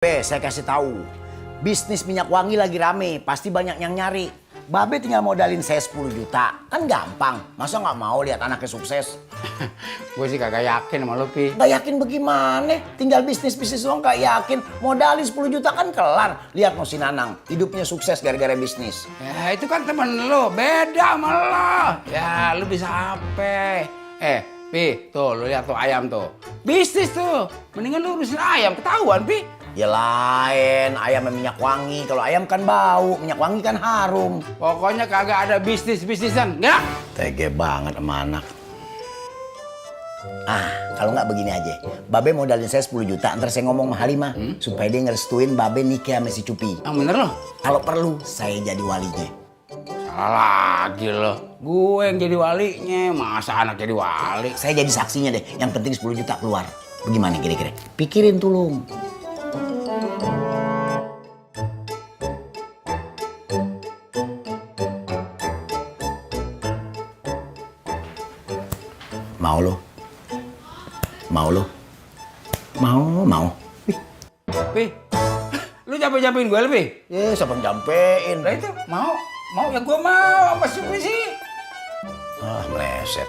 Saya kasih tahu, bisnis minyak wangi lagi rame, pasti banyak yang nyari. Babe tinggal modalin saya 10 juta, kan gampang. Masa nggak mau lihat anaknya sukses? Gue sih kagak yakin sama lu, Pi. Nggak yakin bagaimana? Tinggal bisnis doang nggak yakin. Modalin 10 juta kan kelar. Lihat no si Nanang, hidupnya sukses gara-gara bisnis. Ya itu kan temen lu, beda sama lu. Ya lu bisa apa? Pi, tuh lu lihat tuh ayam tuh. Bisnis tuh, mendingan lu urusin ayam, ketahuan, Pi. Ya lain, ayam minyak wangi. Kalau ayam kan bau, minyak wangi kan harum. Pokoknya kagak ada bisnis-bisnisan, nggak? Tege banget sama anak. Kalau nggak begini aja. Babe modalin saya 10 juta, ntar saya ngomong sama Halimah. Supaya dia ngerestuin Babe nikah sama si Cupi. Yang bener loh. Kalau perlu, saya jadi walinya. Salah lagi lo. Gue yang jadi walinya, masa anak jadi wali? Saya jadi saksinya deh. Yang penting 10 juta keluar. Bagaimana kira-kira? Pikirin tulung. Mau lo? Mau lo? Mau. Pi, lu capek-capekin gue lebih? Siapa yang nyampein? Lah itu, mau ya gue mau, apa sih sih? Meleset.